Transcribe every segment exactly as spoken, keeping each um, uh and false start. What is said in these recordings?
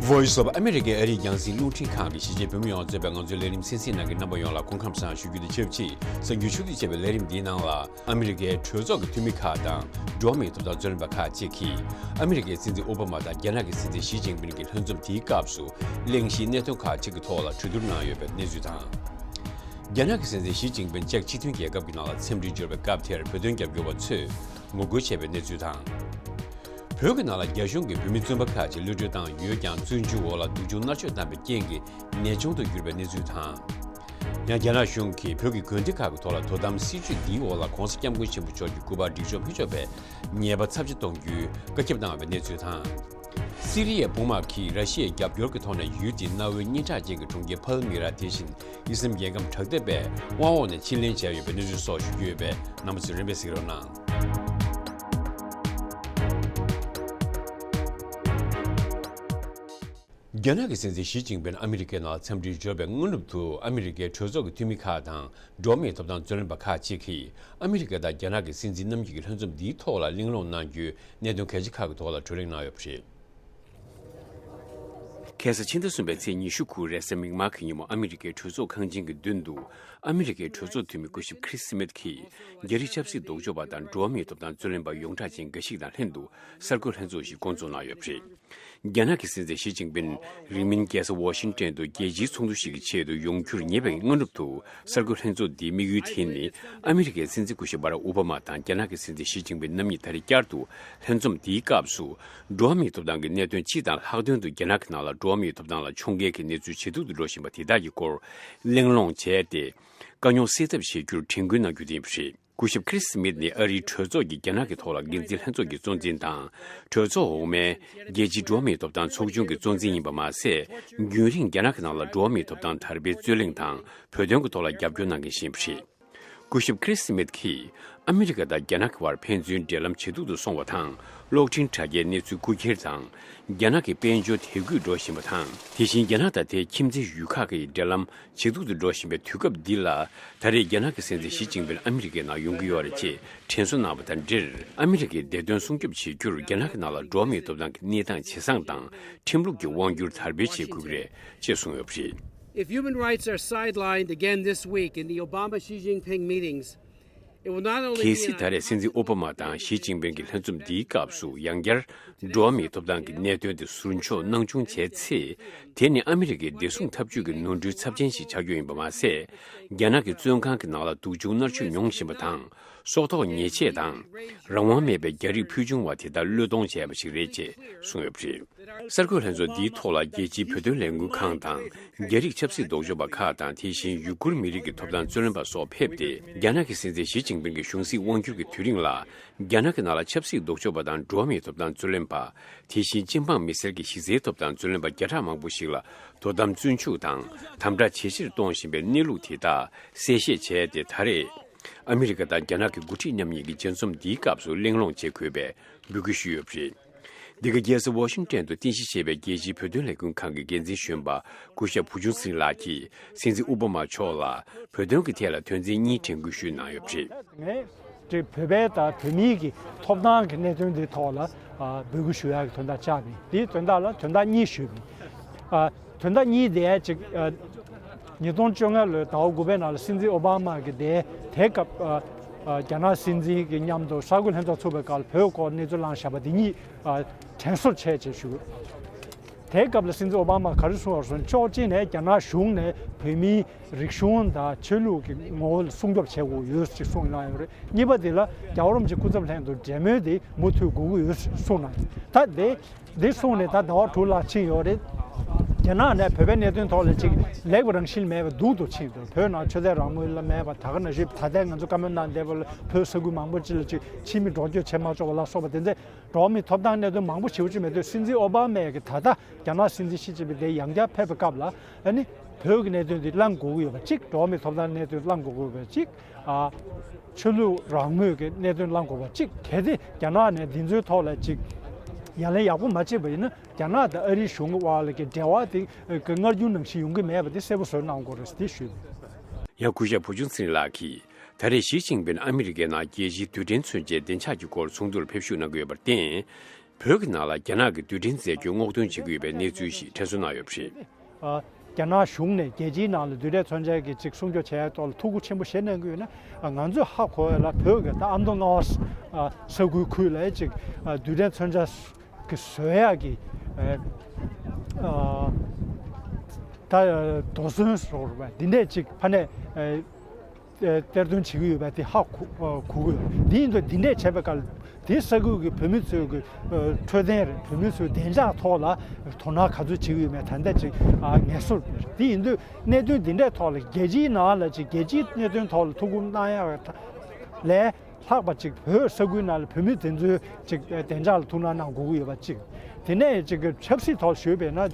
Voice of America ཨ་རིའི་རྒྱང་སྲིང་རླུང་འཕྲིན་ཁང་གིས་གཞིས་བྱེས་བོད་མི་ཡོངས་གཙོས་པའི་ང་ཚོའི་ལས་རིམ་གསན་གཟིགས་གནང་མཁན་རྣམ་པ་ཡོངས་ལ་སྐུ་ཁམས་བཟང་ཞུ་རྒྱུ་དང་ཆབས་ཅིག་གསར་འགྱུར་ཕྱོགས་བསྡུས་བྱས་པའི་ལས་རིམ་འདིའི་ནང་ལ། ཨ་མི་རི་ཀའི་གྲོས་ཚོགས་ཀྱི་འཐུས་མི་ཁག་དང་། འགྲོ་བ་མིའི་ཐོབ་ཐང་རྩོད་ལེན་པ་ཁག་ཅིག་གིས། ཨ་མི་རི་ཀའི་སྲིད་འཛིན་ཨོ་བྷ་མ་དང་རྒྱ་ནག་གི་སྲིད་འཛིན་ཞི་ཅིན་ཕིན་གྱི་ལྷན་འཛོམས་དེའི་སྐབས་སུ། གླེང་གཞིའི་གནད་དོན་ཁག་ཅིག་གི་ཐོག་ལ་གྲོས་བསྡུར་གནང་ཡོད་པའི་གནས་ཚུལ་དང་། རྒྱ་ནག་གི་སྲིད་འཛིན་ཞི་ཅིན་ཕིན་ཅེཀ་སྤྱི་མཐུན་རྒྱལ་ཁབ་ཀྱི་ནང་ལ་འཚམས་འདྲིར་འབྱོར་བའི་སྐབས་དེར་བོད་དོན་རྒྱབ་སྐྱོར་བ་ཚོས་ངོ་རྒོལ་བྱས་པའི་གནས་ཚུལ་དང་། བོད་ཀྱི་ནང་ལ་རྒྱ་གཞུང་གིས་བོད་མི་བཙོན་པ་ཁག་ཅིག་གློད་གྲོལ་བཏང་ཡོད་ཀྱང་། བཙོན་འཇུག་འོག་ལ་སྡུག་སྦྱོང་མནར་གཅོད་བཏང་བའི་རྐྱེན་གྱིས་ནད་གཅོང་དུ་གྱུར་པའི་གནས་ཚུལ་དང་། ཡང་རྒྱ་ནག་གཞུང་གིས་བོད་ཀྱི་དགོན་སྡེ་ཁག་གི་ཐོག་ལ་དོ་དམ་སྲིད་ཇུས་འདིའི་འོག་ལ་༧གོང་ས་༧སྐྱབས་མགོན་ཆེན་པོ་མཆོག་གི་སྐུ་པར་སྒྲིག་ཆོག་མི་ཆོག་པའི་ཉེས་པ་ཚབས་ཆེ་གཏོང་རྒྱུའི་བཀའ་ཁྱབ་གནང་བའི་གནས་ཚུལ་དང་། སི་རི་ཡའི་དཔུང་དམག་གིས་ར་ཤི་ཡའི་རྒྱབ་སྐྱོར་གྱི་ཐོག་ནས་ཡུལ་དེའི་གནའ་བོའི་སྙན་གྲགས་ཅན་གྱི་གྲོང་ཁྱེར་ཕཱལ་མི་ར། དེ་བཞིན་ཨི་སི་ལམ་རྒྱལ་ཁམས་དྲག་འདེབས་པའི་དབང་འོག་ནས་ཕྱིར་ལེན་བྱས་ཡོད་པའི་གནས་ཚུལ་སོགས་ཞུ་རྒྱུ་ཡོད་པས། རྣམ་པ་ཚོས་རིམ་པས་གཟིགས་རོགས་གནང་། རྒྱ་ནག་གི་སྲིད་འཛིན་ཞི་ཅིན་ཕིན་ཨ་མི་རི་ཀའི་ནང་འཚམས་འདྲིར་འབྱོར་བའི་སྔ་ནུབ་ཏུ། ཨ་མི་རི་ཀའི་གྲོས་ཚོགས་ཀྱི་འཐུས་མི་ཁག་དང་འགྲོ་བ་མིའི་ཐོབ་ཐང་རྩོད་ལེན་པ་ཁག་ཅིག་གིས། ཨ་མི་རི་ཀ་དང་རྒྱ་ནག་གི་སྲིད་འཛིན་རྣམ་གཉིས་ཀྱི་ལྷན་འཛོམས་འདིའི་ཐོག་ལ་གླེང་སློང་གནང་རྒྱུའི་གནད་དོན་གལ་ཆེ་ཁག་གི་ཐོག་ལ་གྲོས་གླེང་གནང་ཡོད་པ་རེད། ཁ་སང་ཕྱི་ཟླ་གསུམ་པའི་ཚེས་ཉི་ཤུ་དགུ་རེས་གཟའ་མིག་དམར་གྱི་ཉིན་མོ། ཨ་མི་རི་ཀའི་གྲོས་ཚོགས་ཁང་ཆེན་གྱི་མདུན་དུ། ཨ་མི་རི་ཀའི་གྲོས་ཚོགས་འཐུས་མི་སྐུ་ཞབས་ཁྲིས་སི་མིད་ཀྱིས། རྒྱ་རིགས་ཆབ་སྲིད་ལྡོག་ཕྱོགས་པ་དང་འགྲོ་བ་མིའི་ཐོབ་ཐང་རྩོད་ལེན་པ་ཡོངས་གྲགས་ཅན་འགའ་ཞིག་དང་ལྷན་དུ། གསར་འགོད་ལྷན་ཚོགས་ཤིག་བསྐོང་ཚོགས་གནང་ཡོད་པ་རེད། རྒྱ་ནག་གི་སྲིད་འཛིན་ཞི་ཅིན་ཕིན་རིང་མིན་རྒྱལ་ས་ཝ་ཤིང་ཏོན་དུ་རྒྱལ་སྤྱིའི་ཚོགས་འདུ་ཞིག་གི་ཆེད་དུ་ཡོང་རྒྱུར་ཉེ་བའི་སྔ་ནུབ་ཏུ། གསར་འགོད་ལྷན་ཚོགས་འདིའི་དམིགས་ཡུལ་དེ་ནི། ཨ་མི་རི་ཀའི་སྲིད་འཛིན་སྐུ་ཞབས་བྷ་རག་ཨོ་བྷ་མ་དང་རྒྱ་ནག་གི་སྲིད་འཛིན་ཞི་ཅིན་ཕིན་རྣམ་གཉིས་ད་རེས་བསྐྱར་དུ་ལྷན་འཛོམས་འདིའི་སྐབས་སུ། འགྲོ་བ་མིའི་ཐོབ་ཐང་གི་གནད་དོན་སྤྱི་དང་ལྷག་དོན་དུ་རྒྱ་ནག་གི་ནང་ལ་འགྲོ་བ་མིའི་ཐོབ་ཐང་ལ་ཕྱོགས་འགལ་གྱི་གནས་ཚུལ་ཇེ་སྡུག་ཏུ་འགྲོ་བཞིན་པ་དེ་དག་གི་སྐོར་གླེང་སློང་བྱས་ཏེ། དཀའ་རྙོག་སེལ་ཐབས་བྱེད་རྒྱུར་དྲན་སྐུལ་གནང་རྒྱུ་དེ་ཡིན་པ་རེད། སྐུ་ཞབས་ཁྲིས་སི་མིད་ནི་ཨ་རིའི་གྲོས་ཚོགས་ཀྱི་རྒྱ་ནག་གི་ཐོག་ལ་འགན་འཛིན་ལྷན་ཚོགས་ཀྱི་གཙོ་འཛིན་དང་། གྲོས་ཚོགས་འོག་མའི་རྒྱལ་སྤྱིའི་འགྲོ་བ་མིའི་ཐོབ་ཐང་ཚོགས་ཆུང་གི་གཙོ་འཛིན་ཡིན་པ་མ་ཟད། རྒྱུན་རིང་རྒྱ་ནག་གི་ནང་ལ་འགྲོ་བ་མིའི་ཐོབ་ཐང་དར་སྤེལ་རྩོད་གླེང་དང་། བོད་དོན་གྱི་ཐོག་ལ་རྒྱབ་སྐྱོར་གནང་མཁན་ཞིག་ཡིན་པ་རེད། སྐུ་ཞབས་ཁྲིས་སི་མིད་ཀྱིས། ཨ་མི་རི་ཀ་དང་རྒྱ་ནག་གི་བར་ཕན་ཚུན་འབྲེལ་ལམ་ཇེ་སྡུག་ཏུ་སོང་བ་དང་། གློག་འཕྲིན་དྲ་རྒྱའི་གནས་ཚུལ་རྐུ་འཁྱེར་དང་། རྒྱ་ནག་གི་དཔལ་འབྱོར་དད་གུས་འགྲོ་བཞིན་པ་དང་། དེ་བཞིན་རྒྱ་ནག་དང་དེའི་ཁྱིམ་མཚེས་ཡུལ་ཁག་གི་འབྲེལ་ལམ་ཇེ་སྡུག་ཏུ་འགྲོ་བཞིན་པའི་དུས་སྐབས་འདི་ལ། ད་རེས་རྒྱ་ནག་གི་སྲིད་འཛིན་ཞི་ཅིན་ཕིན་ཨ་མི་རི་ཀའི་ནང་ཡོང་གི་ཡོད་རེད་ཅེས་དྲན་གསོ་གནང་བ་དང་འབྲེལ། ཨ་མི་རི་ཀའི་བདེ་དོན་སྲུང་སྐྱོབ་བྱེད་རྒྱུར་རྒྱ་ནག་གི་ནང་ལ་འགྲོ་བ་མིའི་ཐོབ་ཐང་གི་གནས་སྟངས་ཇེ་བཟང་དང་། ཁྲིམས་ལུགས་ཀྱི་དབང་སྒྱུར་དར་སྤེལ་བྱེད་དགོས་ཀྱི་རེད་ཅེས་གསུངས་ཡོད་པ་རེད། If human rights are sidelined again this week in the Obama Xi Jinping meetings, it will not only གལ་སྲིད་ད་རེས་སྲིད་འཛིན་ཨོ་བྷ་མ་དང་ཞི་ཅིན་ཕིན་གྱི་ལྷན་འཛོམས་འདིའི་སྐབས་སུ་ཡང་བསྐྱར་འགྲོ་བ་མིའི་ཐོབ་ཐང་གི་གནད་དོན་དེ་ཟུར་འཇོག་སྣང་ཆུང་བྱས་ཚེ། དེ་ནི་ཨ་མི་རི་ཀའི་བདེ་སྲུང་འཐབ་ཇུས་ཀྱི་ནོར་འཁྲུལ་ཚབས་ཆེན་ཞིག་ཆགས་རྒྱུ་ཡིན་པ་མ་ཟད། རྒྱ་ནག་གི་བཙོན་ཁང་གི་ནང་ལ་སྡུག་སྦྱོང་མནར་གཅོད་མྱོང་བཞིན་པ་དང་། སྲོག་ཐོག་ཉེས་ཆད་དང་། རང་དབང་མེད་པའི་རྒྱ་རིགས་ཕུལ་བྱུང་བ་དེ་དག་བློས་གཏོང་བྱས་པ་ཞིག་རེད་ཅེས་གསུངས་ཡོད་པ་རེད། གསར་འགོད་ལྷན་ཚོགས་འདིའི་ཐོག་ལ་རྒྱལ་སྤྱིའི་བོད་དོན་ལས་འགུལ་ཁང་དང་། རྒྱ་རིགས་ཆབ་སྲིད་ལྡོག་ཕྱོགས་པ་ཁག་དང་། དེ་བཞིན་ཡུ་གུར་མི་རིགས་ཀྱི་ཐོབ་ཐང་རྩོད་ལེན་པ་སོགས་ཕེབས་ཏེ། རྒྱ་ནག་གི་སྲིད་འཛིན་ཞི་ཅིན་ཕིང་གི་གཞུང་སྲིད་དབང་སྒྱུར་གྱི་དུས་རིང་ལ། རྒྱ་ནག་གི་ནང་ལ་ཆབ་སྲིད་ལྡོག་ཕྱོགས་པ་དང་། འགྲོ་བ་མིའི་ཐོབ་ཐང་རྩོད་ལེན་པ། དེ་བཞིན་སྤྱི་འབངས་མི་སེར་གྱི་གཞི་རྩའི་ཐོབ་ཐང་རྩོད་ལེན་པ་བརྒྱ་ཕྲག་མང་པོ་ཞིག་ལ། དོ་དམ་བཙོན་འཇུག་དང་། དམ་དྲག་ཇེ་ཆེར་གཏོང་བཞིན་པའི་གནས་ལུགས་དེ་དག་གསལ་བཤད་བྱས་ཏེ། ད་རེས་ཨ་མི་རི་ཀ་དང་རྒྱ་ནག་གི་འགོ་ཁྲིད་མཉམ་གཉིས་ཀྱི་མཇལ་འཛོམས་འདིའི་སྐབས་སུ་གླེང་སློང་བྱེད་དགོས་པའི་འབོད་སྐུལ་ཞུས་ཡོད་པ་རེད། འདི་ག་རྒྱལ་ས་ཝ་ཤིང་ཏོན་དུ་རྟེན་གཞི་བྱས་པའི་རྒྱལ་སྤྱིའི་བོད་དོན་ལས་འགུལ་ཁང་གི་འགན་འཛིན་གཞོན་པ་སྐུ་ཞབས་བུ་ཆུང་ཚེ་རིང་ལགས་ཀྱིས། སྲིད་འཛིན་ཨོ་བྷ་མ་མཆོག་ལ་བོད་དོན་གྱི་ཐད་ལ་དོན་ཚན་གཉིས་དྲན་སྐུལ་ཞུས་གནང་ཡོད་པ་རེད། ངས་བོད་པའི་དང་བོད་མིའི་གི་ཐོབ་ཐང་གི་གནད་དོན་འདིའི་ཐོག་ལ་འབོད་སྐུལ་ཞུ་ཡག་གི་དོན་དག་བཅར་བ་ཡིན། དེའི་དོན་དག་ལ་དོན་དག་གཉིས་ཞུས་པ་ཡིན། དོན་དག་གཉིས་དེ་ཅིག་ཉིས་སྟོང་བཅོ་ལྔ་ལོའི་ཟླ་བ་དགུ་པའི་ནང་ལ་སྲིད་འཛིན་ཨོ་བྷ་མ་གི་དེ་དེའི་སྐབས་རྒྱ་ནག་སྲིད་འཛིན་གྱི་མཉམ་དུ་གསར་འགོད་ལྷན་ཚོགས་ཚུགས་པའི་སྐབས་ལ་བོད་སྐོར་གནས་ཚུལ་བླངས་བཞག་པ་དེ་གཉིས་དྲན་གསོ་བྱས་བྱས་ཞུ། དེའི་སྐབས་ལ་སྲིད་འཛིན་ཨོ་བྷ་མ་ག་རེ་གསུངས་པ་སོང་། ཕྱོགས་གཅིག་ནས་རྒྱ་ནག་གཞུང་ནས་བོད་མིའི་རིག་གཞུང་དང་ཆོས་ལུགས་ཀྱི་ངོ་བོ་ལ་སྲུང་སྐྱོབ་བྱེད་དགོས་ཡོད་ཅེས་གསུངས་གནང་ཡོད་རེད། གཉིས་པ་དེ་ལ་རྒྱལ་བ་རིན་པོ་ཆེ་སྐུ་ཚབ་ལྷན་དུ་འབྲེལ་མོལ་དེ་མུ་མཐུད་དགོས་ཀྱི་ཡོད་ཅེས་གསུངས་གནང་ཡོད། ད་དེ་འདི་གསུངས་ནས་ད་ཟླ་བ་དྲུག་ལྷག་ཕྱིན་ཡོད་རེད། རྒྱ་ནག་ནས་བོད་པའི་གནད་དོན་ཐོག་ལ་ཅིག་ལེགས་པ་རང་བཞིན་མེད་པ་སྡུག་ཏུ་ཕྱིན་འདུག་བོད་ནང་ཆོས་དད་རང་མོས་ལ་མེད་པ། ད་ག་ནང་བཞིན་ད་ལྟའི་ང་ཚོ་བཀའ་མོལ་གནང་བསྡད་པ་ལ་བོད་ས་ཁུལ་མང་པོ་ཅིག་ལ་ཅིག་ཕྱི་མི་འགྲོ་སྐྱོད་བྱེད་མ་ཆོག་པ་ལ་སོགས་པ་དེ་ཚོ་འགྲོ་བ་མིའི་ཐོབ་ཐང་གནད་དོན་མང་པོ་ཞེ་པོ་ཅིག་མེད་དུས། སྲིད་འཛིན་ཨོ་བྷ་མས་ཀྱི་ད་ལྟ་རྒྱ་ནག་སྲིད་འཛིན་ཞི་ཅིན་ཕིང་དེ་ཡང་བསྐྱར་ཕེབས་པའི་སྐབས་ལ་ཨ་ནི་བོད་ཀྱི་གནད་དོན་དེ་བླང་དགོས་ཀྱི་ཡོད་པ་གཅིག་འགྲོ་བ་མིའི་ཐོབ་ཐང་གནད་དོན་བླང་དགོས་ཀྱི་ཡོད་པ་གཅིག་ཨ། ཆོས་ལུགས་རང་མོས་ཀྱི་གནད་དོན་བླང་དགོས་པ་གཅིག་གལ་ཏེ་རྒྱ་ནག་ནས་འདི་ཚོའི་ཐོག་ལ་ཅིག་ཡ་ལན་ཡག་པོ་མ་བྱས་པ་ཡིན་ན། རྒྱ་ནག་དང་ཨ་རིའི་གཞུང་གི་དབར་ལ་གི་འབྲེལ་བ་དེ་གི་སྔར་རྒྱུན་ནང་བཞིན་ཡོང་གི་མེད་པ་དེ་གསལ་པོ་བཟོས་གནང་དགོས་རེད་ཟེར་ཞུས། ཡང་སྐུ་ཞབས་བུ་ཆུང་ཚེ་རིང་ལགས་ཀྱིས། ད་རེས་ཞི་ཅིན་ཕིན་ཨ་མི་རི་ཀའི་ནང་རྒྱལ་སྤྱིའི་རྡུལ་ཕྲན་མཚོན་ཆའི་བདེ་འཇགས་ཀྱི་སྐོར་ཚོགས་འདུར་ཕེབས་ཞུགས་གནང་གི་ཡོད་པར་བརྟེན། བོད་ཀྱི་ནང་ལ་རྒྱ་ནག་གི་རྡུལ་ཕྲན་རྫས་སྐྱོན་སྔོག་འདོན་བྱེད་ཀྱི་ཡོད་པའི་གནས་ཚུལ་ཞིག་ཁྲལ་གསོ་གནང་ཡོད་པ་རེད། ཨ། རྒྱ་ནག་གཞུང་ནས་རྒྱལ་སྤྱིའི་ནང་ལ་རྡུལ་ཕྲན་མཚོན་ཆ་གི་ཅིག་སྲུང་སྐྱོབ་བྱས་ཡ་ཐོག་ལ་ཐུགས་ཁུར་ཆེན་པོ་བཞེས་གནང་གི་ཡོད་ན། ཨ། ང་ཚོས་ཧ་གོ་ཡ་ལ་བོད་ཀྱི་ད་ཨ་མདོ་རྔ་བ་ས་ཨ་ས་ཁུལ་ཁུལ་ལ་ཅིག་ཨ་རྡུལ་ཕྲན་མཚོན་ཆ་གི་བཟོ་ཡ་གི་ཨ་ཨ་ད་དོགས་ཟོན་སོགས་རེད་པ། འདི་འདྲས་ཅིག་ཕ་ནས་ཨ་གཏེར་འདོན་བྱེད་ཀྱི་ཡོད་པ་དེ་ཧ་གོ་གོ་གི་ཡོད། དེ་ཡིན་དུས་འདི་འདྲས་བྱས་པའི་སྐབས་དེ་ས་ཁུལ་གྱི་བོད་མི་ཚོའི་གི་འཕྲོད་བསྟེན་རེད། བོད་མི་ཚོའི་བདེ་འཇགས་ཐོག་ལ་དོ་སྣང་ག་ཚོད་བྱེད་ཀྱི་ཡོད་མེད་ད་ལྟ་ཅིག་ངེས་སོ་རེད། དེ་ཡིན་དུས་གནད་དོན་འདི་འདྲས་ཐོག་ལ་རྒྱལ་སྤྱིའི་ནང་ལ་ཅིག་རྒྱལ་སྤྱིའི་གནད་དོན་ཐོག་ལ་ཐུགས་ཁུར་གནང་ཡག་ལས། ལྷག་པ་ཅིག་བོད་ས་ཁུལ་ནང་ལ་བོད་མི་དེ་ཚོའི་ཅིག་བདེ་འཇགས་ལ་ཐུགས་སྣང་གནང་དགོས་ཀྱི་ཡོད་པ་གཅིག་དེ་ནས་ཅིག་ཆབ་སྲིད་ཐོག་ཞུས་པས་ན། ཨ།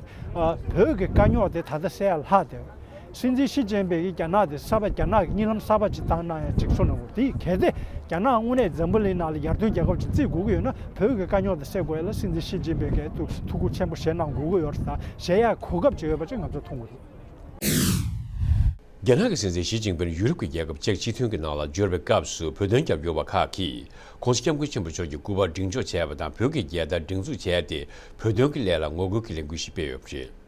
བོད་ཀྱི་དཀའ་རྙོག་དེ་ད་ལྟ་སེལ་ཡ་ལྷག་བསྡད། སྲིད་འཛིན་ཞི་ཅིན་ཕིང་གིས་རྒྱ་ནག་དེ་གསར་པ་རྒྱ་ནག་གི་གཉིད་ལམ་གསར་པ་ཅིག་བཏང་གནང་ཡ་ཅིག་གསུངས་གནང་དགོས། དེ་གལ་ཏེ་རྒྱ་ནག་དངོས་གནས་འཛམ་བུ་གླིང་ནང་ལ་ཡར་ཐོན་རྒྱལ་ཁབ་ཅིག་བརྩི་དགོས་ཀྱི་ཡོད་ན། བོད་ཀྱི་དཀའ་རྙོག་དེ་སེལ་དགོས་ཡ་ལ་སྲིད་འཛིན་ཞི་ཅིན་ཕིང་གིས་ཐུགས་ཁུར་ཆེན་པོ་བཞེས་གནང་དགོས་ཀྱི་ཡོད་རེད་དང་བཞེས་ཡ་གོ་སྐབས་ཅིག་ཡོད་པ་ཅིག་ང་ཚོས་མཐོང་གི་འདུག་རྒྱ་ནག་གི་སྲིད་འཛིན་ཞི་ཅིན་ཕིང་ཡུ་རོབ་ཀྱི་རྒྱལ་ཁབ་ཅེཀ་སྤྱི་མཐུན་གྱི་ནང་ལ་འབྱོར་བའི་སྐབས་སུ་བོད་དོན་རྒྱབ་སྐྱོར་བ་ཁག་གིས་༸གོང་ས་༸སྐྱབས་མགོན་ཆེན་པོ་མཆོག་གི་སྐུ་པར་སྒྲེང་འཇོག་བྱས་པ་དང་། བོད་ཀྱི་རྒྱལ་དར་སྒྲེང་འཛུགས་བྱས་ཏེ་བོད་དོན་གྱི་ལས་ལ་ངོ་རྒོལ་གྱི་ལས་འགུལ་ཞིག་སྤེལ་ཡོད་པ་རེད།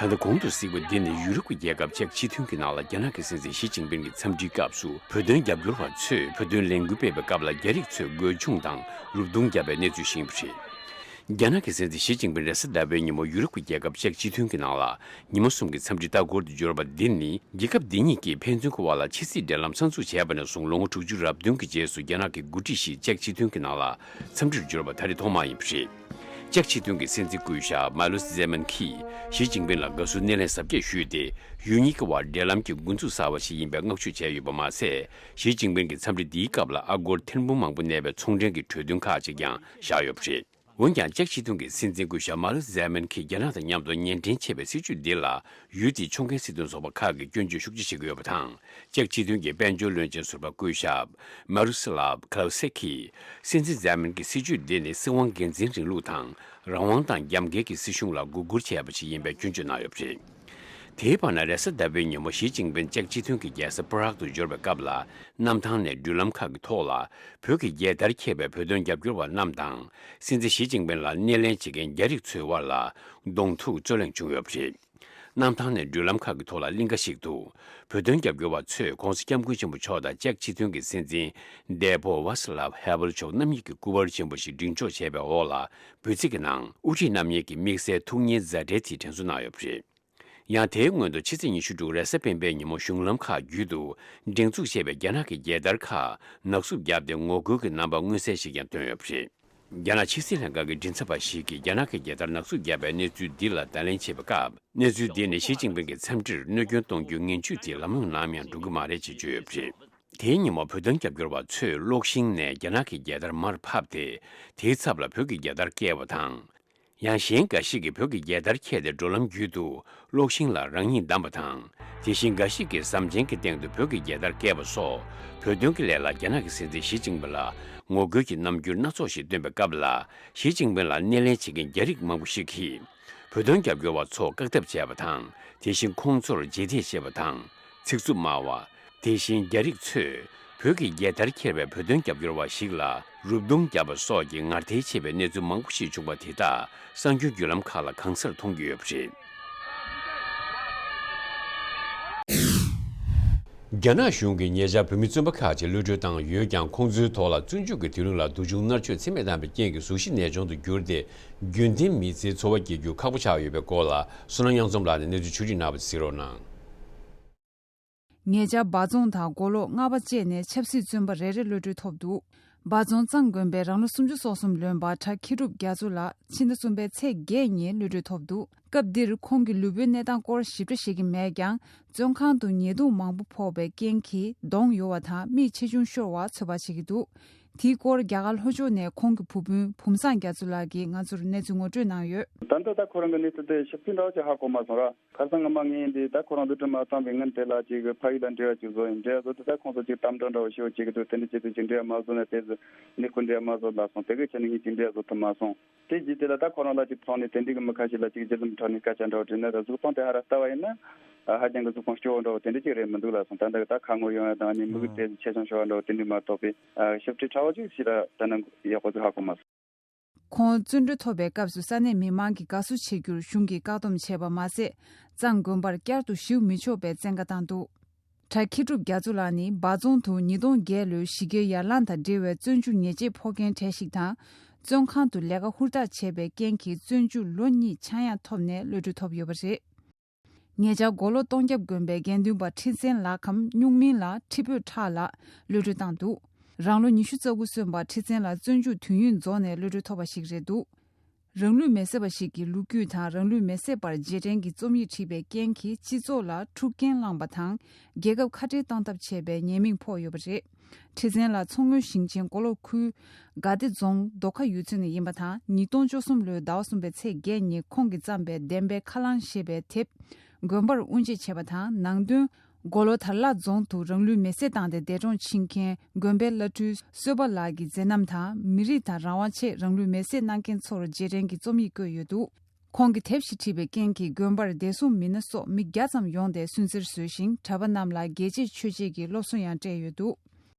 ད་ལྟ་གོང་དུ་གཟིགས་པ་འདི་ནི་ཡུ་རོབ་ཀྱི་རྒྱལ་ཁབ་ཅེཀ་སྤྱི་མཐུན་གྱི་ནང་ལ་རྒྱ་ནག་གི་སྲིད་འཛིན་ཞི་ཅིན་ཕིང་གི་འཚམས་འདྲིའི་སྐབས་སུ་བོད་དོན་རྒྱབ་སྐྱོར་བ་ཚོས་བོད་དོན་ལས་འགུལ་སྤེལ་བའི་སྐབས་ལ་རྒྱ་རིགས་ཚོས་རྒོལ་བྱུང་དང་རུབ་རྡུང་བརྒྱབ་པའི་གནས་ཚུལ་ཞིག་ཡིན་པ་རེད། རྒྱ་ནག་གི་སྲིད་འཛིན་ཞི་ཅིན་ཕིང་རེས་གཟའ་ཟླ་བའི་ཉིན་མོ་ཡུ་རོབ་ཀྱི་རྒྱལ་ཁབ་ཅེཀ་སྤྱི་མཐུན་གྱི་ནང་ལ་ཉི་མ་གསུམ་གྱི་འཚམས་འདྲིའི་ལྟ་སྐོར་དུ་འབྱོར་བ་འདི་ནི་རྒྱལ་ཁབ་འདི་གཉིས་ཀྱིས་ཕན་ཚུན་གྱི་དབར་ལ་ཕྱི་སྲིད་འབྲེལ་ལམ་གསར་འཛུགས་བྱས་པ་ནས་བཟུང་ལོ་ངོ་དྲུག་ཅུ་རབ་བདུན་གྱི་རྗེས་སུ་རྒྱ་ནག་གི་འགོ་ཁྲིད་ཞིག་ཅེཀ་སྤྱི་མཐུན་གྱི་ནང་ལ་འཚམས་འདྲིར་འབྱོར་བ་ད་རེས་ཐོག་མ་ཡིན་པ་རེད། ཅེཀ་སྤྱི་མཐུན་གྱི་སྲིད་འཛིན་སྐུ་ཞབས་མཱ་ལུས་ཛེ་མན་གྱིས་ཞི་ཅིན་ཕིང་ལ་དགའ་བསུའི་སྣེ་ལེན་གཟབ་རྒྱས་ཞུས་ཏེ། ཡུལ་གཉིས་ཀྱི་དབར་འབྲེལ་ལམ་གྱི་འགོ་འཛུགས་གསར་བ་ཞིག་ཡིན་པའི་བསྔགས་བརྗོད་བྱས་ཡོད་པ་མ་ཟད། ཞི་ཅིན་ཕིང་གི་འཚམས་འདྲི་འདིའི་སྐབས་ལ་ཨ་སྒོར་ཐེར་འབུམ་མང་པོ་གནས་པའི་ཚོང་འབྲེལ་གྱི་གྲོས་མཐུན་ཁག་ཅིག་ཀྱང་བཞག་ཡོད་པ་རེད། འོན་ཀྱང་ཅེཀ་སྤྱི་མཐུན་གྱི་སྲིད་འཛིན་སྐུ་ཞབས་མཱ་ལུས་ཛེ་མན་གྱིས་རྒྱ་ནག་དང་མཉམ་དུ་ཉེ་འབྲེལ་ཆེ་བའི་སྲིད་བྱུས་འདི་ལ་ཡུལ་དེའི་ཕྱོགས་འགལ་སྲིད་དོན་ཚོགས་པ་ཁག་གིས་སྐྱོན་བརྗོད་ཤུགས་ཆེ་བྱེད་ཀྱི་ཡོད་པ་དང་། ཅེཀ་སྤྱི་མཐུན་གྱི་དཔལ་འབྱོར་བློན་ཆེན་ཟུར་པ་སྐུ་ཞབས་མཱ་རུ་སི་ལབ་ཁ་ལའུ་སེ་གིས་སྲིད་འཛིན་ཛེ་མན་གྱི་སྲིད་བྱུས་འདི་ནི་སྲིད་དབང་སྒེར་འཛིན་རིང་ལུགས་དང་རང་དབང་དང་རྒྱབ་འགལ་གྱི་སྲིད་གཞུང་ལ་མགོ་སྒུར་བྱས་པ་ཞིག་ཡིན་པའི་སྐྱོན་བརྗོད་གནང་ཡོད་པ་རེད། དེའི་བར་ན་རེས་གཟའ་ཟླ་བའི་ཉིན་མོ་ཞི་ཅིན་ཕིང་ཅེཀ་སྤྱི་མཐུན་གྱི་རྒྱལ་ས་པ་རག་ཏུ་འབྱོར་བའི་སྐབས་ལ། གནམ་ཐང་ནས་འགྲུལ་ལམ་ཁག་གི་ཐོག་ལ་བོད་ཀྱི་རྒྱལ་དར་འཁྱེར་བའི་བོད་དོན་རྒྱབ་སྐྱོར་བ་རྣམས་དང་། སྲིད་འཛིན་ཞི་ཅིན་ཕིང་ལ་སྣེ་ལེན་བྱེད་མཁན་རྒྱ་རིགས་ཚོའི་དབར་ལ་གདོང་ཐུག་རྩོད་གླེང་བྱུང་ཡོད་པ་རེད། གནམ་ཐང་ནས་འགྲུལ་ལམ་ཁག་གི་ཐོག་ལ་གླིང་ག་ཞིག་ཏུ་བོད་དོན་རྒྱབ་སྐྱོར་བ་ཚོས་༸གོང་ས་༸སྐྱབས་མགོན་ཆེན་པོ་མཆོག་དང་ཅེཀ་སྤྱི་མཐུན་གྱི་སྲིད་འཛིན་འདས་པོ་ཝཱ་སི་ལབ་ཧེ་ཝེལ་མཆོག་རྣམ་གཉིས་ཀྱི་སྐུ་པར་ཆེན་པོ་ཞིག་སྒྲེང་འཇོག་བྱས་པའི་འོག་ལ་འབོད་ཚིག་གི་ནང་དབུ་ཁྲིད་རྣམ་གཉིས་ཀྱི་དམིགས་བསལ་ཐུགས་མཉེས་མཛའ་འབྲེལ་དེ་དྲན་གསོ་གནང་ཡོད་པ་རེད། ཡང་དེའི་སྔོན་དུ་ཕྱི་ཚེས་ཉི་ཤུ་དྲུག་རེས་གཟའ་སྤེན་པའི་ཉིན་མོ་གཞུང་ལམ་ཁག་བརྒྱུད་དུ་སྒྲེང་འཛུགས་བྱས་པའི་རྒྱ་ནག་གི་རྒྱལ་དར་ཁག་ནག་བསུབ་བརྒྱབ་སྟེ་ངོ་རྒོལ་གྱི་རྣམ་པ་མངོན་གསལ་ཞིག་ཀྱང་བཏོན་ཡོད་པ་རེད། རྒྱ་ནག་ཕྱི་སྲིད་ལྷན་ཁང་གི་མགྲིན་ཚབ་པ་ཞིག་གིས་རྒྱ་ནག་གི་རྒྱལ་དར་ནག་བསུབ་བརྒྱབ་པའི་གནས་ཚུལ་འདི་ལ་བརྡ་ལན་བྱས་པའི་སྐབས། གནས་ཚུལ་འདི་ནི་ཞི་ཅིན་ཕིང་གི་འཚམས་འདྲིར་གནོད་སྐྱོན་གཏོང་རྒྱུའི་ངན་ཇུས་དེ་ལམ་ལྷོང་ནམ་ཡང་འགྲོ་གི་མ་རེད་ཅེས་བརྗོད་ཡོད་པ་རེད། དེའི་ཉིན་མོ་བོད་དོན་རྒྱབ་སྐྱོར་བ་ཚོས་གློག་ཤིང་ནས་རྒྱ་ནག་གི་རྒྱལ་དར་མར་ཕབ་སྟེ། དེའི་ཚབ་ལ་བོད་ཀྱི་རྒྱལ་དར་བཀལ་བ་དང་། ཡང་གཞན་འགའ་ཞིག་གིས་བོད་ཀྱི་རྒྱལ་དར་འཁྱེར་ཏེ་འགྲོ་ལམ་བརྒྱུད་དུ་གློག་ཤིང་ལ་རང་ཉིད་བསྡམས་པ་དང་། དེ་བཞིན་འགའ་ཞིག་གིས་ཟམ་ཆེན་གྱི་སྟེང་དུ་བོད་ཀྱི་རྒྱལ་དར་བཀལ་བ་སོགས། བོད་དོན་གྱི་ལས་ལ་རྒྱ་ནག་གི་སྲིད་འཛིན་ཞི་ཅིན་ཕིང་ལ་ངོ་རྒོལ་གྱི་རྣམ་འགྱུར་སྣ་ཚོགས་ཤིག་སྟོན་པའི་སྐབས་ལ། ཞི་ཅིན་ཕིང་ལ་སྣེ་ལེན་བྱེད་མཁན་རྒྱ་རིགས་མང་པོ་ཞིག་གིས། བོད་དོན་རྒྱབ་སྐྱོར་བ་ཚོར་བཀག་སྡོམ་བྱས་པ་དང་། དེ་བཞིན་ཁོང་ཚོར་རྗེས་འདེད་བྱས་པ་དང་། ཚིག་རྩུབ་སྨྲ་བ། དེ་བཞིན་རྒྱ་རིགས་ཚོས་བོད་ཀྱི་རྒྱལ་དར་འཁྱེར་བའི་བོད་དོན་རྒྱབ་སྐྱོར་བ་ཞིག་ལ་རུབ་རྡུང་བརྒྱབ་པ་སོགས་ཀྱི་ངར་ཐལ་ཆེ་བའི་གནས་ཚུལ་མང་པོ་ཞིག་བྱུང་བ་དེ་དག་གསར་འགྱུར་བརྒྱུད་ལམ་ཁག་ལ་གང་སར་མཐོང་རྒྱུ་ཡོད་པ་རེད། རྒྱ་ནག་གཞུང་གིས་ཉེ་ཆར་བོད་མི་བཙོན་པ་ཁག་ཅིག་གློད་གྲོལ་བཏང་ཡོད་ཀྱང་། ཁོང་ཚོའི་ཐོག་ལ་བཙོན་འཇུག་གི་དུས་རིང་ལ་དུག་སྦྱོང་མནར་གཅོད་ཚད་མེད་བཏང་བའི་རྐྱེན་གྱིས་གཟུགས་གཞི་ནད་གཅོང་དུ་གྱུར་ཏེ། རྒྱུན་ལྡན་མི་ཚེའི་འཚོ་བ་སྐྱེལ་རྒྱུ་ཁག་པོ་ཆགས་ཡོད་པའི་སྐོར་ལ། བསོད་ནམས་དབྱངས་འཛོམས་ལགས་ནས་གནས་ཚུལ་ཕྱོགས་སྒྲིག་གནང་བ་གཟིགས་རོགས་གནང་། ཉེ་ཆར་འབའ་རྫོང་དང་མགོ་ལོག་རྔ་པ་བཅས་ནས་ཆབ་སྲིད་བཙོན་པ་རེ་རེ་གློད་གྲོལ་ཐོབ་འདུག་འབའ་རྫོང་གཙང་དགོན་པའི་རང་ལོ་སུམ་ཅུ་སོ་གསུམ་ལོན་པ་གྲྭ་མཁས་གྲུབ་རྒྱ་མཚོ་ལགས་ཕྱི་ཟླ་གསུམ་པའི་ཚེས་བརྒྱད་ཉིན་གློད་གྲོལ་ཐོབ་འདུག་སྐབས་འདིར་ཁོང་གི་ལུས་པོའི་གནས་སྟངས་སྐོར་ཞིབ་ཕྲ་ཤེས་ཀྱི་མེད་ཀྱང་། བཙོན་ཁང་དུ་ཉེས་རྡུང་མང་པོ་ཕོག་པའི་རྐྱེན་གྱིས་གདོང་གཡོ་བ་དང་མིག་ཆེ་ཆུང་ཤོར་བ་ཚོད་དཔག་བྱེད་ཀྱི་འདུག་དེའི་སྐོར་རྒྱ་གར་ལྷོ་ཕྱོགས་ནས་ཁོང་གི་བུ་སྤུན་བུམ་བཟང་རྒྱ་མཚོ་ལགས་ཀྱིས་ང་ཚོར་གནས་ཚུལ་ངོ་སྤྲོད་གནང་ཡོད། ད་ལྟ་ད་ཁོ་རང་གི་གནས་ཚུལ་དེ་ཞིབ་ཕྲ་འདྲ་བོ་ཅིག་ཧ་གོ་མ་སོང་ར། ཁ་སང་སྔ་མ་ངས་འདི་ད་ཁོ་རང་གློད་གྲོལ་མ་བཏང་བའི་སྔོན་དེ་ལ་ཅིག་ཕ་ཡུལ་ལ་འབྲེལ་བ་ཅིག་བཟོ་ཡིན། འབྲེལ་བ་བཟོ་དུས་ད་ཁོང་ཚོ་ཅིག་གཏམ་བརྗོད་འདྲ་བོ་ཞེ་པོ་བྱེད་ཀྱི་འདུག་དེ་འདྲ་བྱེད་དུས་ཅིག་འབྲེལ་བ་མ་བཟོ་ན་དེ་ཚོ་ནི་ཁོ་འབྲེལ་བ་མ་བཟོ་ལབ་སོང་། དེ་གི་ཆ་ནས་ངས་ཅིག་འབྲེལ་བ་བཟོ་ཐུབ་མ་སོང་། དེ་རྗེས་དེ་ལ་ད་ཁོ་རང་ལ་ཅིག་ཕོན་ནས་དེ་འདྲའི་གི་མི་ཁ་ཤས་ལ་ཅིག་ཇི་ལྟར་ ཐོག་ནས་སྐད་ཆ་འདྲ་བོ་དྲིས་ན། ད་གཟུགས་པོ་དེ་ཧ་ར་ལྟ་བ་ཡིན་ན། ཨ། ཧ་ཅང་གི་གཟུགས་པོ་སྐྱོ་བོ་འདྲ་བོ་དེ་འདྲ་ཅིག་རེད་མི་འདུག་ལབ་སོང་། ད་ལྟ་ད་ཁ་ངོ་ཡོང་ཡ་དང་ནི་མིག་དབྱིབས་དེ་ཆེ་ཆུང་ཤོར་བ་འདྲ་བོ་དེ་འདྲ་མ་གཏོགས་པའི། ཨ། ཞིབ་ཕྲའི་ཕྲ་བོ་ཅིག་ཞིག་ད་ད་ནི་ཡག་པོ་ཅིག་ཧ་གོ་མ་སོང་། ཁོང་བཙོན་གྲོལ་ཐོབ་པའི་སྐབས་སུ་ས་གནས་མི་མང་གིས་དགའ་བསུ་བྱེད་རྒྱུར་གཞུང་གིས་བཀག་སྡོམ་བྱས་པ་མ་ཟད། གཙང་དགོན་པར་བསྐྱར་དུ་ཞུགས་མི་ཆོག་པའི་བཙན་བཀའ་བཏང་འདུག་གྲྭ་མཁས་གྲུབ་རྒྱ་མཚོ་ལགས་ནི་འབའ་རྫོང་དུ་ཉིས་སྟོང་བརྒྱད་ལོའི་ཞི་རྒོལ་ཡར་ལངས་དང་འབྲེལ་བའི་བཙོན་འཇུག་ཉེས་ཆད་ཕོག་མཁན་གྲས་ཤིག་དང་། བཙོན་ཁང་དུ་ལས་ཀ་ཧུར་ཐག་བྱས་པའི་རྐྱེན་གྱིས་བཙོན་འཇུག་ལོ་གཉིས་ཆག་ཡང་ཐོབ་ནས་གློད་གྲོལ་ཐོབ་ཡོད་པ་རེད། ཉེ་ཆར་མགོ་ལོག་སྟོང་རྒྱབ་དགོན་པའི་དགེ་འདུན་པ་ཁྲི་བཙན་ལགས་ཁམས་སྨྱུག་མིང་ལ་ཁྲི་བོས་ཁྲག་ལ་གློད་གྲོལ་བཏང་འདུག་རང་ལོ་ཉི་ཤུ་རྩ་དགུ་སོན་པ་ཁྲི་བཙན་ལགས་བཙོན་འཇུག་དུས་ཡུན་རྫོགས་ནས་གློད་གྲོལ་ཐོབ་པ་ཞིག་རེད་འདུག་རང་ལུས་མེ་བསད་པ་ཞིག་གི་ལོ་རྒྱུས་དང་རང་ལུས་མེ་བསད་པར་རྗེས་དྲན་གྱི་རྩོམ་ཡིག་བྲིས་པའི་རྐྱེན་གྱིས་སྤྱི་ཚོགས་ལ་འཁྲུག་རྐྱེན་བསླངས་པ་དང་། རྒྱལ་ཁབ་ཁ་བྲལ་བཏང་ཐབས་བྱས་པའི་ཉེས་མིང་ཕོག་ཡོད་པ་རེད། ཁྲི་བཙན་ལགས་མཚོ་སྔོན་ཞིང་ཆེན་མགོ་ལོག་ཁུལ་དགའ་བདེ་རྫོང་རྡོ་ཁ་ཡུལ་ཚོ་ནས་ཡིན་པ་དང་། ཉིས་སྟོང་བཅུ་གསུམ་ལོའི་ཟླ་བ་གསུམ་པའི་ཚེས་བརྒྱད་ཉིན་ཁོང་གིས་བརྩམས་པའི་བདེན་པའི་ཁ་རླངས་ཞེས་པའི་དེབ་དགོན་པར་དབུ་འབྱེད་བྱས་པ་དང་། ནང་དོན། མགོ་ལོག་དར་ལག་རྫོང་དུ་རང་ལུས་མེ་བསྲེགས་བཏང་སྟེ་འདས་གྲོངས་ཕྱིན་མཁན་དགོན་པའི་བླ་སྤྲུལ་བསོད་པ་ལགས་ཀྱི་མཛད་རྣམ་དང་། མི་རིགས་དང་རང་དབང་ཆེད་རང་ལུས་མེ་བསྲེགས་གནང་མཁན་ཚོར་རྗེས་དྲན་གྱི་རྩོམ་ཡིག་བཀོད་ཡོད་འདུག་ཁོང་གིས་དེབ་ཞིག་བྲིས་པའི་རྐྱེན་གྱིས་དགོན་པར་བདེ་སྲུང་མི་སྣ་སོགས་མི་བརྒྱ་ཙམ་ཡོང་སྟེ་སུན་གཙེར་བཟོས་ཤིང་། གྲྭ་པ་རྣམས་ལ་རྒྱལ་གཅེས་ཆོས་གཅེས་ཀྱི་སློབ་གསོ་ཡང་སྤྲད་ཡོད་འདུག་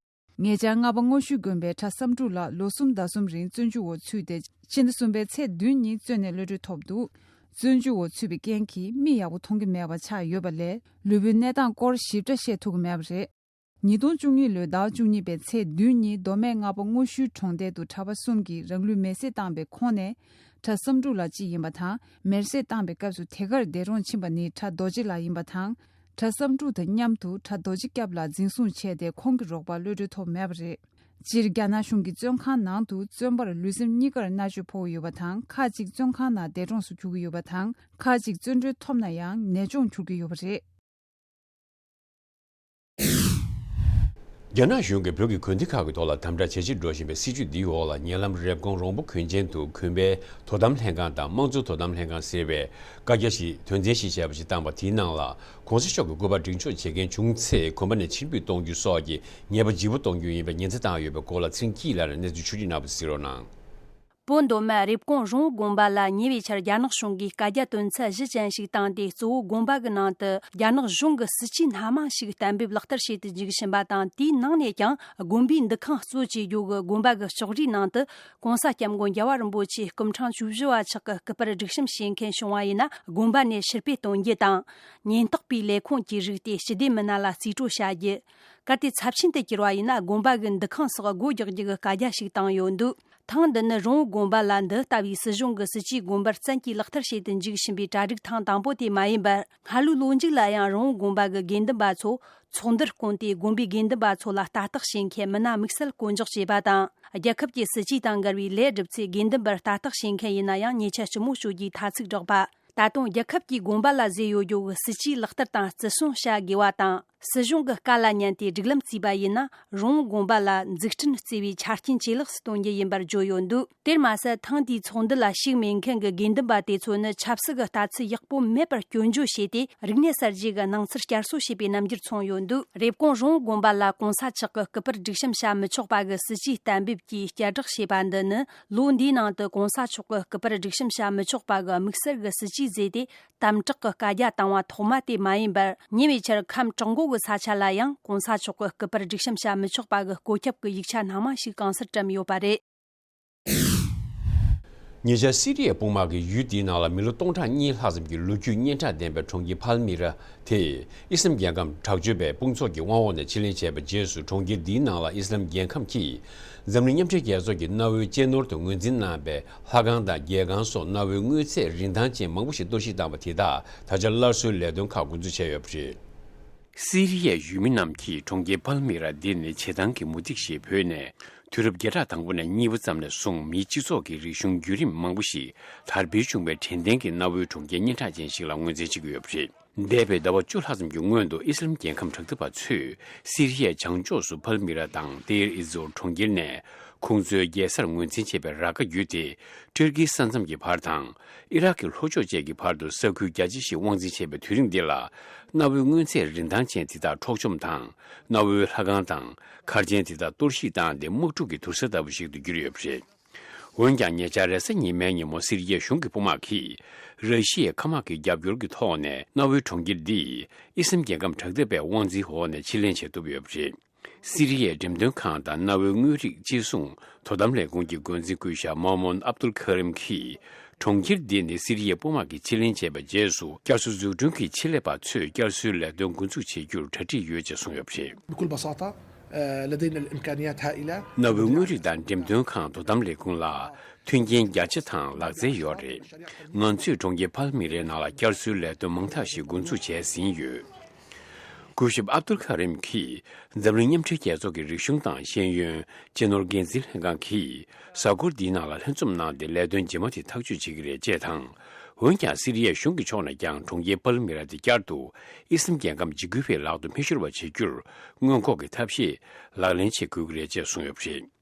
ཉེ་ཆར་རྔ་པ་སྔོ་ཤུལ་དགོན་པའི་གྲྭ་བསམ་འབྲུག་ལགས་ལོ་གསུམ་ཟླ་གསུམ་རིང་བཙོན་འཇུག་འོག་ཚུད་དེ། ཕྱི་ཟླ་གསུམ་པའི་ཚེས་བདུན་ཉིན་བཙོན་ནས་གློད་གྲོལ་ཐོབ་འདུག་བཙོན་འཇུག་འོག་ཚུད་པའི་རྐྱེན་གྱིས་མིག་ཡག་པོ་མཐོང་གི་མེད་པ་ཆགས་ཡོད་པ་ལས། ལུས་པོའི་གནས་སྟངས་སྐོར་ཞིབ་ཕྲ་བཤད་ཐུབ་ཀྱི་མེད་པ་རེད། ཉིས་སྟོང་བཅུ་གཉིས་ལོའི་ཟླ་བ་བཅུ་གཉིས་པའི་ཚེས་བདུན་ཉིན་མདོ་སྨད་རྔ་པ་སྔོ་ཤུལ་གྲོང་རྡལ་དུ་གྲྭ་པ་གསུམ་གྱིས་རང་ལུས་མེ་བསྲེགས་བཏང་པའི་ཁོངས་ནས། གྲྭ་བསམ་འབྲུག་ལགས་གཅིག་ཡིན་པ་དང་། མེར་སྲེག་བཏང་པའི་སྐབས་སུ་དེ་གར་འདས་གྲོངས་ཕྱིན་པ་ནི་གྲྭ་རྡོ་རྗེ་ལགས་ཡིན་པ་དང་། གྲྭ་བསམ་འབྲུག་དང་མཉམ་དུ་གྲྭ་རྡོ་རྗེ་སྐྱབས་ལགས་འཛིན་བཟུང་བྱས་ཏེ། ཁོང་གི་རོགས་པ་གློད་གྲོལ་ཐོབ་མེད་པ་རེད། སྤྱིར་རྒྱ་ནག་གཞུང་གིས་བཙོན་ཁང་ནང་དུ་བཙོན་པར་ལུས་སེམས་གཉིས་ཀར་མནར་གཅོད་ཕོག་ཡོད་པ་དང་། ཁག་ཅིག་བཙོན་ཁང་ནང་འདས་གྲོངས་སུ་གྱུར་གྱི་ཡོད་པ་དང་། ཁག་ཅིག་བཙོན་གྲོལ་ཐོབ་ན་ཡང་ནད་གཅོང་གྱུར་གྱི་ཡོད་པ་རེད། རྒྱ་ནག་གཞུང་གིས་བོད་ཀྱི་དགོན་སྡེ་ཁག་གི་ཐོག་ལ་དམ་དྲག་ཇེ་ཆེར་འགྲོ་བཞིན་པའི་སྲིད་བྱུས་འདིའི་འོག་ལ། ཉེ་ལམ་རེབ་གོང་རོང་པོ་དགོན་ཆེན་དུ་དགོན་པའི་དོ་དམ་ལྷན་ཁང་དང་དམངས་གཙོའི་དོ་དམ་ལྷན་ཁང་ཟེར་བའི་བཀའ་རྒྱ་ཞིག་དོན་ཚན་ཞིག་བྱས་པ་ཞིག་བཏང་པ་དེའི་ནང་ལ། ༸གོང་ས་མཆོག་གི་སྐུ་པར་སྒྲིག་འཇོག་བྱེད་མཁན་བྱུང་ཚེ། དགོན་པ་ནས་ཕྱིར་འབུད་གཏོང་རྒྱུ་སོགས་ཀྱི་ཉེས་པ་ལྗིད་པོ་གཏོང་རྒྱུ་ཡིན་པའི་ཉེན་ཚན་བཏང་ཡོད་པའི་སྐོར་ལ། ཚེ་རིང་སྐྱིད་ལགས་ནས་གནས་ཚུལ་ཕྱོགས་སྒྲིག་གནང་བ་གཟིགས་རོགས་གནང་། བོད་མདོ་སྨད་རེབ་གོང་རོང་བོ་དགོན་པ་ལ་ཉེ་བའི་ཆར་རྒྱ་ནག་གཞུང་གིས་བཀའ་རྒྱ་དོན་ཚན་བཞི་ཅན་ཞིག་བཏང་སྟེ། གཙོ་བོ་དགོན་པ་གི་ནང་དུ་རྒྱ་ནག་གཞུང་གི་སྲིད་ཇུས་སྣ་མང་ཞིག་གཏན་འབེབས་ལག་བསྟར་བྱེད་དུ་འཇུག་བཞིན་པ་དང་། དེའི་ནང་ནས་ཀྱང་དགོན་པའི་འདུ་ཁང་གཙོ་བྱེད་རྒྱུ་གི་དགོན་པ་གི་ལྕོགས་རིའི་ནང་དུ་༸གོང་ས་༸སྐྱབས་མགོན་རྒྱལ་བ་རིན་པོ་ཆེ་སྐུ་ཕྲེང་བཅུ་བཞི་པ་མཆོག་གི་སྐུ་པར་སྒྲིག་བཤམས་བྱེད་མཁན་བྱུང་བ་ཡིན་ན། དགོན་པ་ནས་ཕྱིར་ཕུད་གཏོང་རྒྱུ་དང་། ཉེན་རྟོག་པས་ལས་ཁུངས་ཀྱི་རིགས་དེ་སྤྱི་བདེ་མི་སྣ་ལ་རྩིས་སྤྲོད་བྱ་རྒྱུ། གལ་ཏེ་ཚབས་ཆེན་དུ་གྱུར་བ་ཡིན་ན། དགོན་པ་གི་འདུ་ཁང་སོགས་སྒོ་རྒྱག་རྒྱུ་གི་བཀའ་རྒྱ་ཞིག་བཏང་ཡོད་འདུག་ཐེངས་འདི་ནི་རོང་བོ་དགོན་པ་ལ་འདི་ལྟ་བུའི་སྲིད་གཞུང་གི་སྲིད་ཇུས་དགོན་པར་བཙན་གྱིས་ལག་བསྟར་བྱེད་དུ་འཇུག་བཞིན་པའི་གྲ་སྒྲིག་ཐེངས་དང་པོ་དེ་མ་ཡིན་པར། སྔ་ལོའི་ལོ་མཇུག་ལ་ཡང་རོང་བོ་དགོན་པ་གི་དགེ་འདུན་པ་ཚོ་ཚོགས་འདུར་བསྐོངས་ཏེ། དགོན་པའི་དགེ་འདུན་པ་ཚོ་ལ་ལྟ་རྟོག་བྱེད་མཁན་མི་སྣ་དམིགས་བསལ་བསྐོ་འཇོག་བྱས་པ་དང་། རྒྱལ་ཁབ་ཀྱི་སྲིད་ཇུས་དང་འགལ་བའི་ལས་སྒྲུབ་ཚེ། དགེ་འདུན་པར་ལྟ་རྟོག་བྱེད་མཁན་ཡིན་ན་ཡང་ཉེས་ཆད་ལྕི་མོ་གཅོད་རྒྱུའི་ཐ་ཚིག་བསྒྲགས་པ། ད་དུང་རྒྱལ་ཁབ་ཀྱིས་དགོན་པ་ལ་བཟོས་ཡོད་རྒྱུ་གི་སྲིད་ཇུས་ལག་བསྟར་དང་བརྩི་སྲུང་བྱ་དགོས་པ་དང་། སྲིད་གཞུང་གི་བཀའ་ལ་ཉན་ཏེ་སྒྲིག་ལམ་བརྩིས་པ་ཡིན་ན། རོང་བོ་དགོན་པ་ལ་འཛུགས་སྐྲུན་བརྩི་བའི་ཆ་རྐྱེན་ཇེ་ལེགས་སུ་གཏོང་རྒྱུ་ཡིན་པར་བརྗོད་ཡོད་འདུག་དེར་མ་ཟད། ཐེངས་དེའི་ཚོགས་འདུ་ལ་ཞུགས་མེད་མཁན་གྱི་དགེ་འདུན་པ་དེ་ཚོ་ནི་ཆབ་སྲིད་ཀྱི་ལྟ་ཚུལ་ཡག་པོ་མེད་པར་སྐྱོན་བརྗོད་བྱས་ཏེ། རིག་གནས་གསར་བརྗེ་གི་སྣང་ཚུལ་བསྐྱར་གསོ་བྱས་པའི་རྣམ་འགྱུར་མཚོན་ཡོད་འདུག་རེབ་གོང་རོང་བོ་དགོན་པ་ལ་༸གོང་ས་མཆོག་གི་སྐུ་པར་སྒྲིག་བཤམས་བྱ་མི་ཆོག་པ་གི་སྲིད་ཇུས་གཏན་འབེབས་ཀྱིས་བསྐྱར་བསྒྲགས་བྱས་པ་འདི་ནི། ལོ་འདིའི་ནང་དུ་༸གོང་ས་མཆོག་གི་སྐུ་པར་སྒྲིག་བཤམས་བྱ་མི་ཆོག་པ་གི་དམིགས་བསལ་གྱི་སྲིད་ཇུས་བཟོས་ཏེ། དམ་དྲག་གི་བཀའ་རྒྱ་བཏང་བ་ཐོག་མ་དེ་མ་ཡིན་པར། ཉེ་བའི་ཆར་ཁམས་བྲག་འགོ་གི་ས་ཆ་ལ་ཡང་༸གོང་ས་མཆོག་གི་སྐུ་པར་སྒྲིག་བཤམས་བྱ་མི་ཆོག་པ་གི་བཀོད་ཁྱབ་ཀྱི་ཡིག་ཆ་སྣ་མང་ཞིག་གང་སར་བཀྲམ་ཡོད་པ་རེད། ཉེ་ཆར་སི་རི་ཡའི་དཔུང་དམག་གིས་ཡུལ་དེའི་ནང་ལ་མི་ལོ་སྟོང་ཕྲག་གཉིས་ལྷག་ཙམ་གྱི་ལོ་རྒྱུས་སྙན་གྲགས་ལྡན་པའི་གྲོང་ཁྱེར་ཕཱལ་མི་ར་དེ། ཨི་སི་ལམ་རྒྱལ་ཁམས་དྲག་སྤྱོད་པའི་དཔུང་ཚོགས་ཀྱི་དབང་འོག་ནས་ཕྱིར་ལེན་བྱས་པའི་རྗེས་སུ། གྲོང་ཁྱེར་འདིའི་ནང་ལ་ཨི་སི་ལམ་རྒྱལ་ཁམས་ཀྱིས་འཛམ་གླིང་མཉམ་འབྲེལ་རྒྱལ་ཚོགས་ཀྱི་གནའ་བོའི་གཅེས་ནོར་དུ་ངོས་འཛིན་གནང་བའི་ལྷ་ཁང་དང་རྒྱལ་ཁང་སོགས་གནའ་བོའི་དངོས་རྫས་རིན་ཐང་ཅན་མང་པོ་ཞིག་གཏོར་བཤིག་བཏང་བ་དེ་དག་ད་ཆ་སླར་གསོའི་ལས་དོན་ཁག་འགོ་འཛུགས་བྱས་ཡོད་པ་རེད། སི་རི་ཡའི་ཡུལ་མི་རྣམས་ཀྱིས་གྲོང་ཁྱེར་པཱལ་མི་ར་འདི་ནི་བྱེ་ཐང་གི་མུ་ཏིག་ཞེས་འབོད་ནས། དུས་རབས་བརྒྱ་ཕྲག་དང་པོ་ནས་གཉིས་པ་ཙམ་ནས་བཟུང་མིའི་སྤྱི་ཚོགས་ཀྱི་རིག་གཞུང་བརྒྱུད་རིམ་མང་པོ་ཞིག་དར་འཕེལ་བྱུང་བའི་དྲན་རྟེན་གྱི་གནའ་བོའི་གྲོང་ཁྱེར་སྙན་གྲགས་ཅན་ཞིག་ལ་ངོས་འཛིན་བྱེད་ཀྱི་ཡོད་པ་རེད། འདས་པའི་ཟླ་བ་བཅུ་ལྷག་ཙམ་གྱི་སྔོན་དུ་ཨི་སི་ལམ་རྒྱལ་ཁམས་དྲག་འཐབ་པ་ཚོས་སི་རི་ཡའི་བྱང་ཕྱོགས་སུ་ཕཱལ་མི་ར་དང་ཏེར་ཨི་ཛོར་གྲོང་ཁྱེར་ནས་ཁོང་ཚོའི་རྒྱལ་སར་ངོས་འཛིན་བྱས་པའི་ར་ཀ་བརྒྱུད་དེ། ཏུར་ཀིའི་ས་མཚམས་ཀྱི་བར་དང་། ཨི་རག་གི་ལྷོ་ཕྱོགས་བཅས་ཀྱི་བར་དུ་ས་ཁུལ་རྒྱ་ཆེ་ཞིག་དབང་འཛིན་བྱས་པའི་དུས་རིམ་འདི་ལ། གནའ་བོའི་དངོས་རྫས་རིན་ཐང་ཅན་དེ་དག་འཕྲོག་བཅོམ་དང་། གནའ་བོའི་ལྷ་ཁང་དང་མཁར་ཆེན་དེ་དག་གཏོར་བཤིག་བཏང་སྟེ། དམག་འཁྲུག་གི་དུར་ས་ལྟ་བུ་ཞིག་ཏུ་གྱུར་ཡོད་པ་རེད། འོན་ཀྱང་ཉེ་ཆར་རེས་གཟའ་ཉི་མའི་ཉིན་མོ་སི་རི་ཡའི་གཞུང་གི་དཔུང་དམག་གིས་ར་ཤི་ཡའི་མཁའ་དམག་གི་རྒྱབ་སྐྱོར་གྱི་ཐོག་ནས་གནའ་བོའི་གྲོང་ཁྱེར་འདི་ཨི་སིམ་རྒྱལ་ཁམས་དྲག་འཐབ་པའི་དབང་འཛིན་འོག་ནས་ཕྱིར་ལེན་བྱེད་ཐུབ་ཡོད་པ་རེད། སི་རི་ཡའི་འགྲེམས་སྟོན་ཁང་དང་གནའ་བོའི་དངོས་རིགས་གཅེས་སྲུང་དོ་དམ་ལས་ཁུངས་ཀྱི་འགོ་འཛིན་སྐུ་ཞབས་མོ་མོན་ཨབ་ཏུལ་ཁ་རིམ་གྱིས། གྲོང་ཁྱེར་འདི་ནི་སི་རི་ཡའི་དཔུང་དམག་གིས་ཕྱིར་ལེན་བྱས་པའི་རྗེས་སུ། བསྐྱར་གསོ་འཛུགས་སྐྲུན་གྱི་ཆེད་ལས་པ་ཚོས་བསྐྱར་གསོའི་ལས་དོན་འགོ་འཛུགས་བྱེད་རྒྱུར་གྲ་སྒྲིག་ཡོད་ཅེས་གསུངས་ཡོད་པ་རེད། بكل بساطة، آه، لدينا الإمكانيات هائلة. གནའ་བོའི་དངོས་རིགས་དང་འགྲེམས་སྟོན་ཁང་དོ་དམ་ལས་ཁུངས་ལ་མཐུན་རྐྱེན་རྒྱ་ཆེ་དང་ལག་རྩལ་ཡོད་རེད། ང་ཚོས་གྲོང་ཁྱེར་ཕཱལ་མི་རའི་ནང་ལ་བསྐྱར་གསོའི་ལས་དོན་མང་དག་ཞིག་འགོ་འཛུགས་བྱས་ཟིན་ཡོད། སྐུ་ཞབས་ཨབ་ཏུལ་ཁ་རིམ་གྱིས་འཛམ་གླིང་མཉམ་འབྲེལ་རྒྱལ་ཚོགས་ཀྱི་རིག་གཞུང་དང་ཤེས་ཡོན་སྤྱི་ནོར་འགན་འཛིན་ལྷན་ཁང་གིས་གཟའ་འཁོར་འདིའི་ནང་ལ་ལྷན་འཛོམས་གནང་སྟེ་ལས་དོན་རྗེས་མ་དེ་ཐག་གཅོད་བྱེད་ཀྱི་རེད་ཅེས་དང་། འོན་ཀྱང་སི་རི་ཡའི་གཞུང་གི་ཕྱོགས་ནས་ཀྱང་གྲོང་ཁྱེར་པཱལ་མི་ར་དེ་བསྐྱར་དུ་ཨི་སིམ་རྒྱལ་ཁམས་འཇིགས་སྐུལ་བའི་ལག་ཏུ་མི་ཤོར་བ་བྱེད་རྒྱུར་སྔོན་འགོག་གི་ཐབས་ཤེས་ལག་ལེན་བྱེད་དགོས་ཀྱི་རེད་ཅེས་གསུངས་ཡོད་པ་རེད།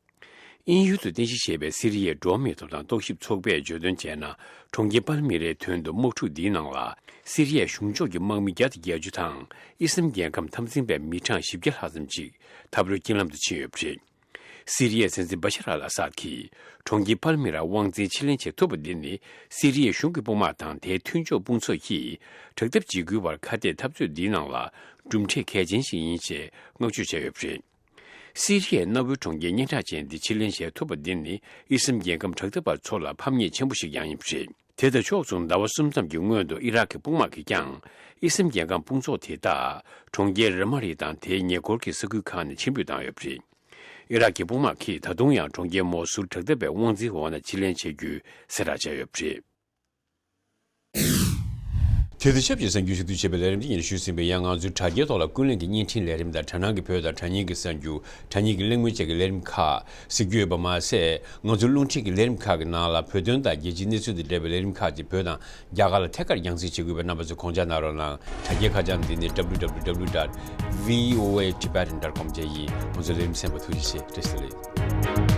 དབྱིན་ཡུལ་དུ་རྟེན་གཞི་བྱས་པའི་སི་རི་ཡའི་འགྲོ་བ་མིའི་ཐོབ་ཐང་རྟོག་ཞིབ་ཚོགས་པས་བརྗོད་དོན་བྱས་ན། གྲོང་ཁྱེར་པཱལ་མི་རའི་དོན་དུ་དམག་འཁྲུག་འདིའི་ནང་ལ་སི་རི་ཡའི་གཞུང་ཕྱོགས་ཀྱི་དམག་མི་བརྒྱ་དང་བརྒྱད་ཅུ་དང་ཨི་སིམ་རྒྱལ་ཁམས་འཐབ་འཛིང་པའི་མི་གྲངས་བཞི་བརྒྱ་ལྷག་ཙམ་ཅིག་འཐབ་རོལ་རྐྱེན་ལམ་དུ་ཕྱིན་ཡོད་པ་རེད། སི་རི་ཡའི་སྲིད་འཛིན་བ་ཤར་ཨལ་ཨ་སཱད་ཀྱིས་གྲོང་ཁྱེར་པཱལ་མི་ར་དབང་འཛིན་ཕྱིར་ལེན་བྱེད་ཐུབ་པ་འདི་ནི་སི་རི་ཡའི་གཞུང་གི་དཔུང་དམག་དང་དེའི་མཐུན་ཕྱོགས་དཔུང་ཚོགས་ཀྱིས་དྲག་འཐབ་འཇིགས་སྐུལ་བར་ཁ་གཏད་འཐབ་རྩོད་འདིའི་ནང་ལ་གྲུབ་འབྲས་གལ་ཆེན་ཞིག་ཡིན་ཞེས་བསྔགས་བརྗོད་བྱས་ཡོད་པ་རེད། སི་རི་ཡའི་གནའ་བོའི་གྲོང་ཁྱེར་སྙན་གྲགས་ཅན་འདི་ཕྱིར་ལེན་བྱེད་ཐུབ་པ་འདི་ནི་ཨི་སིམ་རྒྱལ་ཁམས་དྲག་འཐབ་པ་ཚོ་ལ་ཕམ་ཉེས་ཆེན་པོ་ཞིག་ཀྱང་ཡིན་པ་རེད། དེ་དང་ཕྱོགས་མཚུངས་ཟླ་བ་གསུམ་ཙམ་གྱི་སྔོན་དུ་ཨི་རག་གི་དཔུང་དམག་གིས་ཀྱང་ཨི་སིམ་རྒྱལ་ཁམས་དཔུང་ཚོགས་དེ་དག་གྲོང་ཁྱེར་ར་མ་རི་དང་དེའི་ཉེ་འཁོར་གྱི་ས་ཁུལ་ཁག་ནས་ཕྱིར་འབུད་བཏང་ཡོད་པ་རེད། ཨི་རག་གི་དཔུང་དམག་གིས་ད་དུང་ཡང་གྲོང་ཁྱེར་མོ་སུལ་དྲག་འཐབ་པའི་དབང་འཛིན་འོག་ནས་ཕྱིར་ལེན་བྱེད་རྒྱུའི་གསལ་བསྒྲགས་བྱས་ཡོད་པ་རེད། དེ་དང་ཆབས་ཅིག་གསར་འགྱུར་ཞུ་གཏུག་བྱེད་པའི་ལས་རིམ་འདི་ཉིད་ཞུས་ཟིན་པའི་ཡང་། ང་ཚོའི་དྲ་རྒྱའི་ཐོག་ལ་ཀུན་གླེང་གི་བརྙན་འཕྲིན་ལས་རིམ་དང་དྲ་ནང་གི་བོད་དང་དྲ་བརྙན་གྱི་གསར་འགྱུར། དྲ་བརྙན་གྱི་གླེང་མོལ་བཅས་ཀྱི་ལས་རིམ་ཁག་གཟིགས་རྒྱུ་ཡོད་པ་མ་ཟད། ང་ཚོའི་རླུང་འཕྲིན་གྱི་ལས་རིམ་ཁག་གི་ནང་ལ་བོད་དོན་དང་རྒྱལ་སྤྱིའི་གནས་ཚུལ་དང་འབྲེལ་བའི་ལས་རིམ་ཁག་ཅིག་བོད་དང་རྒྱ་གར་ལ་ཐད་ཀར་རྒྱང་སྲིང་བྱེད་དགོས་པའི་རྣམ་པ་ཚོས་དགོངས་འཇགས་གནང་རོགས་གནང་། དྲ་རྒྱའི་ཁ་བྱང་འདི་ནི་W W W dot V O A Tibetan dot com བཅས་ཡིན། ང་ཚོའི་ལས་རིམ་གསན་པར་ཐུགས་རྗེ་ཆེ། བཀྲ་ཤིས་བདེ་ལེགས།